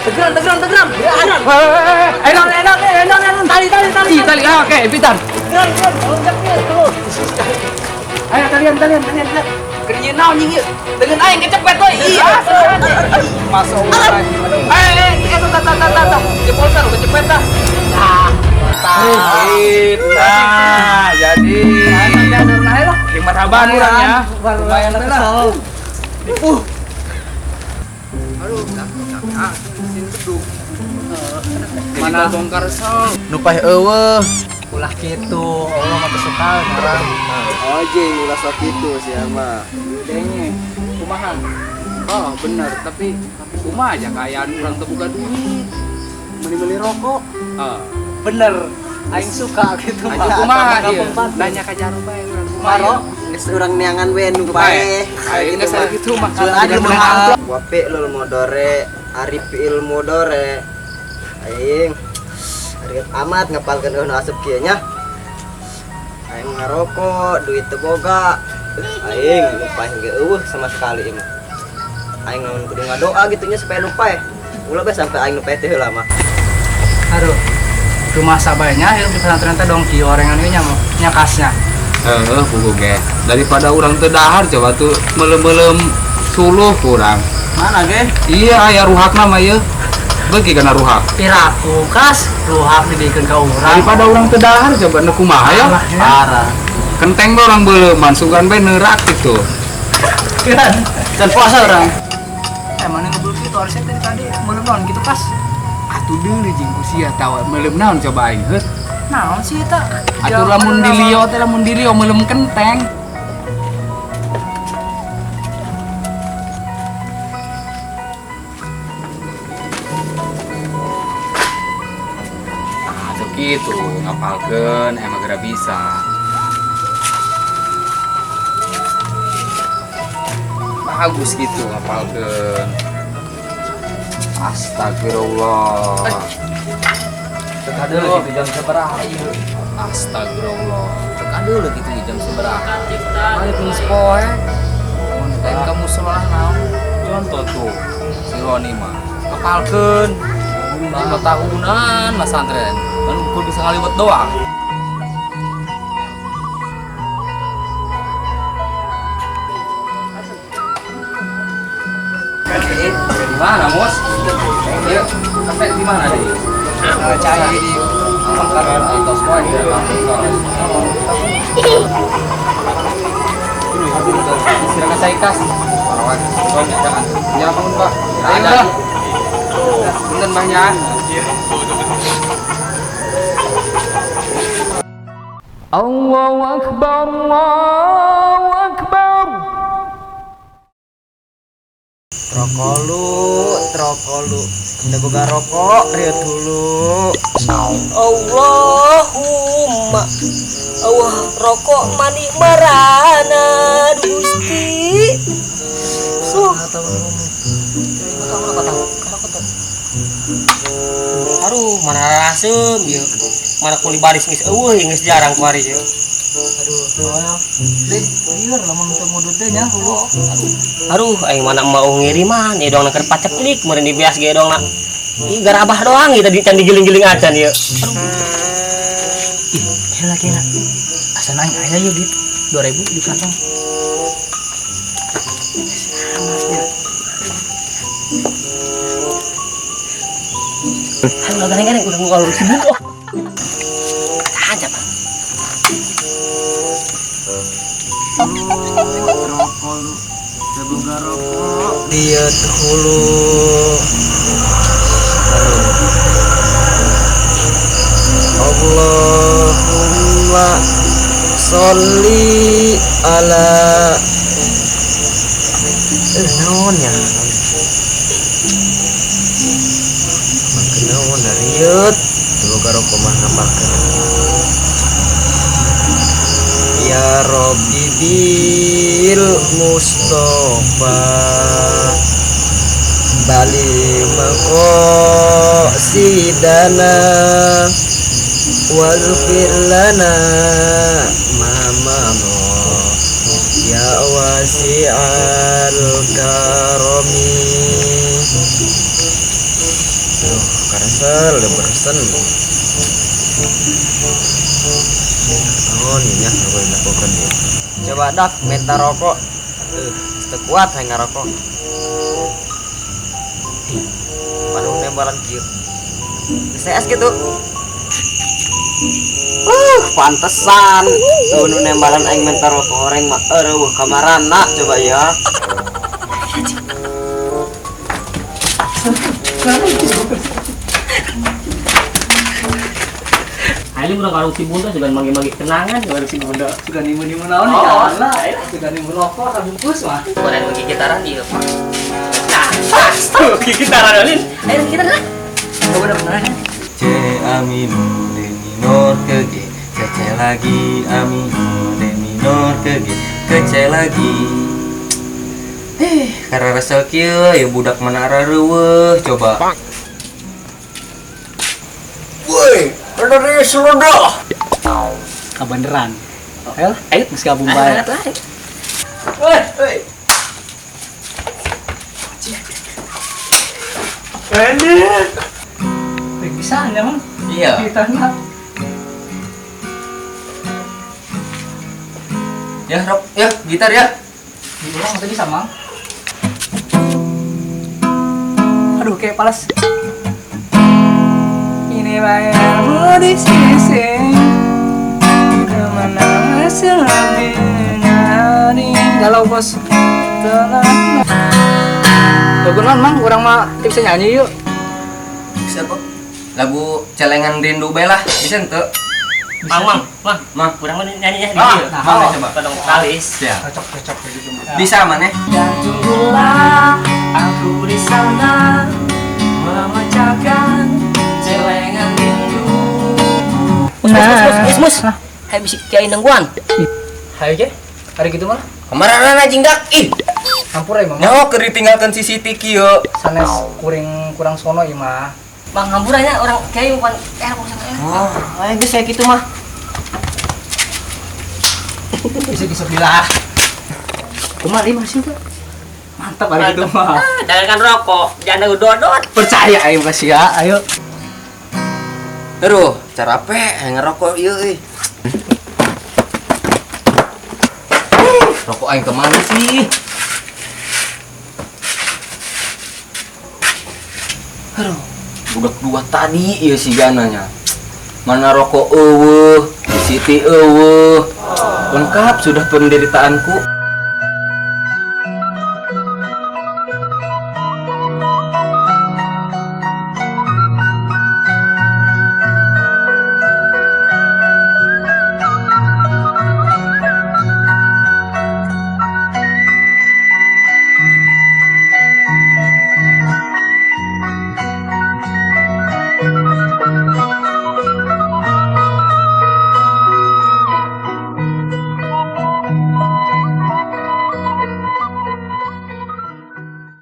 Tegeran, tegeran, tegeran. Enak, enak, enak, enak. Tali, tali, tali. Tali, oke, pitan. Tegeran, tegeran. Loncat terus. Ayo, talian, talian, talian. Kerja naon nying ieu. Dengan aing kecepet we. Iya. Masuk lagi. Eh, eh, tah tah tah tah. Jempol tah kecepet tah. Tah. Tah, jadi lima marhaban urang ya. Lumayan lah. Aduh, ah, sini beduk. Mana bongkar sol. Nu paeh eueuh. Ulah kitu, Allah mah suka urang. Oh jeung ulah sok kitu sia mah. Denge, kumaha? Oh, bener, tapi kumaha aja kaayaan urang teu boga duit. Meuli-meuli rokok. Heeh. Bener. Aing suka gitu mah. Kumaha ieu? Nanya ka jaro bae urang kumaha. Geus urang neangan we nu paeh. Aing geus kitu mah. Wa fi'lul mudore, ari fi'il mudore. Aing riet amat ngapalkeun eueuh nu asup kieu nya. Aing ngarokok, duit teu boga. Aing nu paeh ge eueuh sama sekali ieu mah. Aing lamun kudu ngadoa gitu nya supaya nu paeh. Ulah bae sampai aing nu paeh teh heula mah. Aduh. Rumah sabanya hirup di pesantren teh dong kieu orengan ieu nya mah nya kasnya. Heeh, buku ge. Daripada urang teu dahar coba tuh meuleum-meuleum suluh kurang. Mana ge? Iya, aya ruhakna mah ieu. Beuki kana ruhak. Piraku kas ruhak dibikeun ka urang. Daripada urang teu dahar coba nu kumaha ya? Parah. Kenteng bae urang beuleuman sugan bae neurak gitu. Kan, dan puasa urang. Mana ngebul kitu harusnya tadi tadi meuleum naon gitu kas. Atuh deuli jeung ku sia tawa meuleum naon coba aing heuh. Naon sih eta? Atuh lamun dilio teh lamun dilio meuleum kenteng. Gitu ngapalkeun emang geura bisa. Bagus gitu ngapalkeun. Astagfirullah. Teka deuleu gitu jam sabaraha ieu. Astagfirullah. Teka deuleu gitu jam sabaraha. Balik geus poe. Mun teh ka musola naon? Contoh tuh si Roni mah ngapalkeun 5 tahunan masantren. Kan ukur bisa ngaliwet doang. Di mana, Mos? Iya, sampai di mana deh? Cari di atau semua di silakan saya kas. Jangan. Ya pun, Pak. Ayo, Pak. Punten banyak. Allahu Akbar, Allahu Akbar. Rokok lu, udah boga rokok, rieu dulu. Allahumma, Allah rokok mani marana Gusti. Suh. Aduh, mana rasem ieu. Mana kuli baris geus eueuh geus jarang kuari ieu. Aduh, soalnya deh, lieur lamun teu mudut teh nya hulu. Aduh, aing mana mau ngiriman ieu dongna keur paceklik meureun dibeas ge dongna. Ih garabah doang ieu tadi can digiling-giling acan ieu. Aduh. Ih, kela kela. Asa aing aya ieu duit 2000 di kantong. Aduh, gareng-gareng urang kalau sibuk. Aja, Pak. Rokok lu, boga rokok. Dia hulu. Allahumma sholli ala naon ya? Naon rieu? Boga rokok mah ngapalkeun. Ya Rabbi bil Mustafa bali maqasidana waghfir lana ma madha ya wasi'al karami. Aduh, karesel udah bersen. Oh, nih ya, aku yang lakukan dia. Coba dak minta rokok. Kuat hayang ngarokok. Padung nembalan kieu. CS gitu. Pantesan. Tuh nu nembalan aing minta rokok oreng mah eueuh kamarana coba ya. Ayo urang warung si Bunda sugan manggi-manggi kenangan warung si Bunda. Sugan nimu-nimu naon di jalan lah. Sugan nimu rokok sabungkus mah. Kemarin manggi gitaran ieu, Pak. Nah, gitaran ulin. Ayo kita lah. Coba udah beneran. C A minor D minor ke G, C C lagi A minor D minor ke G, ke C lagi. Karena resel kieu ya budak mana areueuh coba. Woi, ada sudah. Kabeneran. Ayo, ayo geus gabung bae. Woi, woi. Ini. Bisa ya, Mang? Iya. Gitarnya. Ya, rock, ya, gitar ya. Diulang tadi bisa, Mang. Aduh, kayak palas. Ini bayarmu di sisi kemana masih lebih nyari. Galau bos. Lagu non, Mang, urang mah bisa nyanyi yuk. Bisa kok. Lagu Celengan Rindu bae lah, bisa henteu? Mang, Mang, Mang, Mang, urang mah nyanyi ya. Ah, nah, coba. Tolong kalis. Ya. Cocok-cocok kayak gitu mah. Bisa maneh. Dan tunggulah aku di sana memecahkan celengan rindu. Mus, mus, mus, mus. Hai bisik kiai nungguan. Hayo ge. Hari gitu mah. Kemarin anjing dak. Ih. Campur ya, Mang. Nyaho keur ditinggalkeun CCTV kieu. Sanes kuring kurang sono ieu mah. Bang hamburannya orang kiai bukan bukan. Oh, ayo geus kayak gitu mah. Bisa bisa bilah. Kumaha ieu masih tuh. Mantap hari gitu mah. Jangan kan rokok, jangan dodot. Percaya ayo kasih ya, ayo. Aduh, cara pe ngerokok ieu euy. Rokok aing kemana sih? Aduh, budak dua tadi ieu si gananya. Mana rokok eueuh, di Siti eueuh. Lengkap sudah penderitaanku.